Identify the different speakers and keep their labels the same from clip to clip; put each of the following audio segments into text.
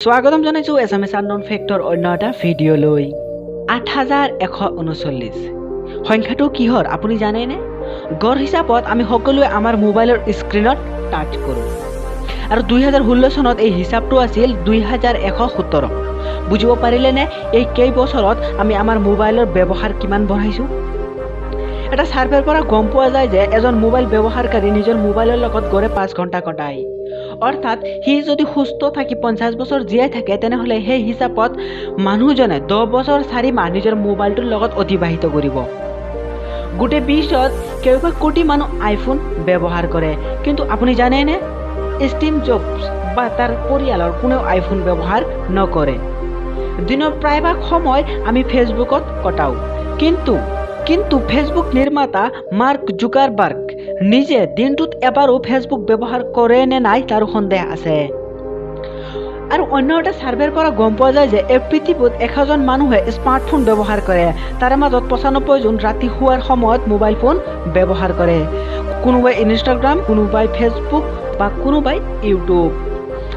Speaker 1: স্বাগতম জনাইছোঁ এছামিছ unknown factor অন্য এটা ভিডিঅ'লৈ। 8139 সংখ্যাটো কিহৰ, আপুনি জানেনে? গড় হিচাপত আমি সকলোৱে আমাৰ মোবাইলৰ স্ক্ৰীণত টাচ কৰোঁ আৰু 2016 চনত এই হিচাপটো আছিল 2117। বুজিব পাৰিলেনে এই কেইবছৰত আমি আমাৰ মোবাইলৰ ব্যৱহাৰ কিমান বঢ়াইছোঁ? এটা ছাৰ্ভেৰ পৰা গম পোৱা যায় যে এজন মোবাইল ব্যৱহাৰকাৰী নিজৰ মোবাইলৰ লগত গড়ে 5 ঘণ্টা কটায়। অৰ্থাৎ সি যদি সুস্থ থাকি 50 বছৰ জীয়াই থাকে, তেনেহ'লে সেই হিচাপত মানুহজনে 10 বছৰ 4 মাহ নিজৰ মোবাইলটোৰ লগত অতিবাহিত কৰিব। গোটেই বিশ্বত কেইবা কোটি মানুহ আইফোন ব্যৱহাৰ কৰে, কিন্তু আপুনি জানেনে ষ্টিভ জবছ বা তাৰ পৰিয়ালৰ কোনেও আইফোন ব্যৱহাৰ নকৰে। দিনৰ প্ৰায়ভাগ সময় আমি ফেচবুকত কটাওঁ, কিন্তু ফেচবুক নিৰ্মাতা মাৰ্ক জুকাৰবাৰ্গ নিজে দিনটোত এবাৰো ফেচবুক ব্যৱহাৰ কৰে নে নাই, তাৰো সন্দেহ আছে। আৰু অন্য এটা ছাৰ্ভেৰ পৰা গম পোৱা যায় যে এই পৃথিৱীত 100জন মানুহে স্মাৰ্টফোন ব্যৱহাৰ কৰে, তাৰে মাজত 95জন ৰাতি শোৱাৰ সময়ত মোবাইল ফোন ব্যৱহাৰ কৰে। কোনোবাই ইনষ্টাগ্ৰাম, কোনোবাই ফেচবুক বা কোনোবাই ইউটিউব।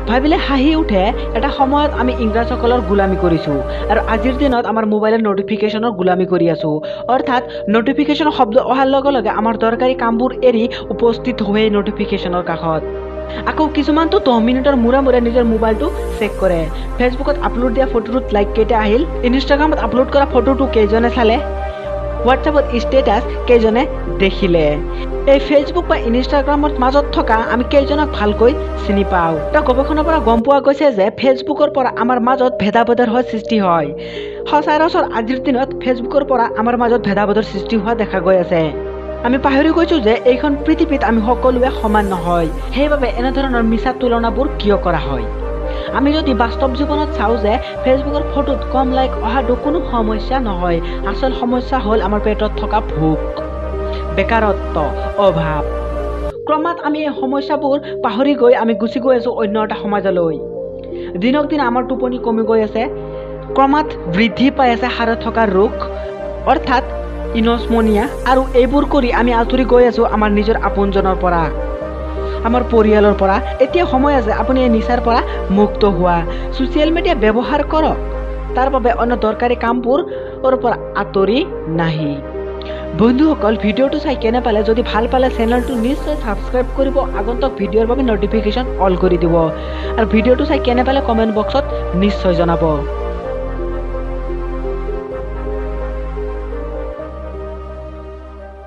Speaker 1: ভাবিলে হাঁহি উঠে, এটা সময়ত আমি ইংৰাজসকলৰ গোলামী কৰিছোঁ আৰু আজিৰ দিনত আমাৰ মোবাইলৰ ন'টিফিকেশ্যনৰ গোলামী কৰি আছোঁ। অৰ্থাৎ ন'টিফিকেশ্যন শব্দ অহাৰ লগে লগে আমাৰ দৰকাৰী কামবোৰ এৰি উপস্থিত হৈ ন'টিফিকেশ্যনৰ কাষত। আকৌ কিছুমানতো 10 মিনিটৰ মূৰে মূৰে নিজৰ মোবাইলটো চেক কৰে। ফেচবুকত আপলোড দিয়া ফটোটোত লাইক কেইটা আহিল, ইনষ্টাগ্ৰামত আপলোড কৰা ফটোটো কেইজনে চালে, হোৱাটছএপত ষ্টেটাছ কেইজনে দেখিলে। এই ফেচবুক বা ইনষ্টাগ্ৰামৰ মাজত থকা আমি কেইজনক ভালকৈ চিনি পাওঁ? এটা গৱেষণাৰ পৰা গম পোৱা গৈছে যে ফেচবুকৰ পৰা আমাৰ মাজত ভেদাভেদৰ হোৱাৰ সৃষ্টি হয়। সচৰাচৰ আজিৰ দিনত ফেচবুকৰ পৰা আমাৰ মাজত ভেদাভেদৰ সৃষ্টি হোৱা দেখা গৈ আছে। আমি পাহৰি গৈছোঁ যে এইখন পৃথিৱীত আমি সকলোৱে সমান নহয়। সেইবাবে এনেধৰণৰ মিছা তুলনাবোৰ কিয় কৰা হয়? আমি যদি বাস্তৱ জীৱনত চাওঁ যে ফেচবুকৰ ফটোত কম লাইক অহাটো কোনো সমস্যা নহয়। আচল সমস্যা হ'ল আমাৰ পেটত থকা ভোক, বেকাৰত্ব, অভাৱ। ক্ৰমাৎ আমি এই সমস্যাবোৰ পাহৰি গৈ আমি গুচি গৈ আছোঁ অন্য এটা সমাজলৈ। দিনক দিনে আমাৰ টোপনি কমি গৈ আছে, ক্ৰমাৎ বৃদ্ধি পাই আছে সাৰে থকা ৰোগ, অৰ্থাৎ ইনচমনিয়া। আৰু এইবোৰ কৰি আমি আঁতৰি গৈ আছোঁ আমাৰ নিজৰ আপোনজনৰ পৰা, আমাৰ পৰিয়ালৰ পৰা। এতিয়া সময় আছে আপুনি এই নিচাৰ পৰা মুক্ত হোৱা। ছ'চিয়েল মিডিয়া ব্যৱহাৰ কৰক, তাৰ বাবে অন্য দৰকাৰী কামবোৰৰ পৰা আঁতৰি নাহি। বন্ধুসকল, ভিডিঅ'টো চাই কেনে পালে? যদি ভাল পালে চেনেলটো নিশ্চয় ছাবস্ক্ৰাইব কৰিব, আগন্তুক ভিডিঅ'ৰ বাবে ন'টিফিকেশ্যন অল কৰি দিব আৰু ভিডিঅ'টো চাই কেনে পালে কমেণ্ট বক্সত নিশ্চয় জনাব।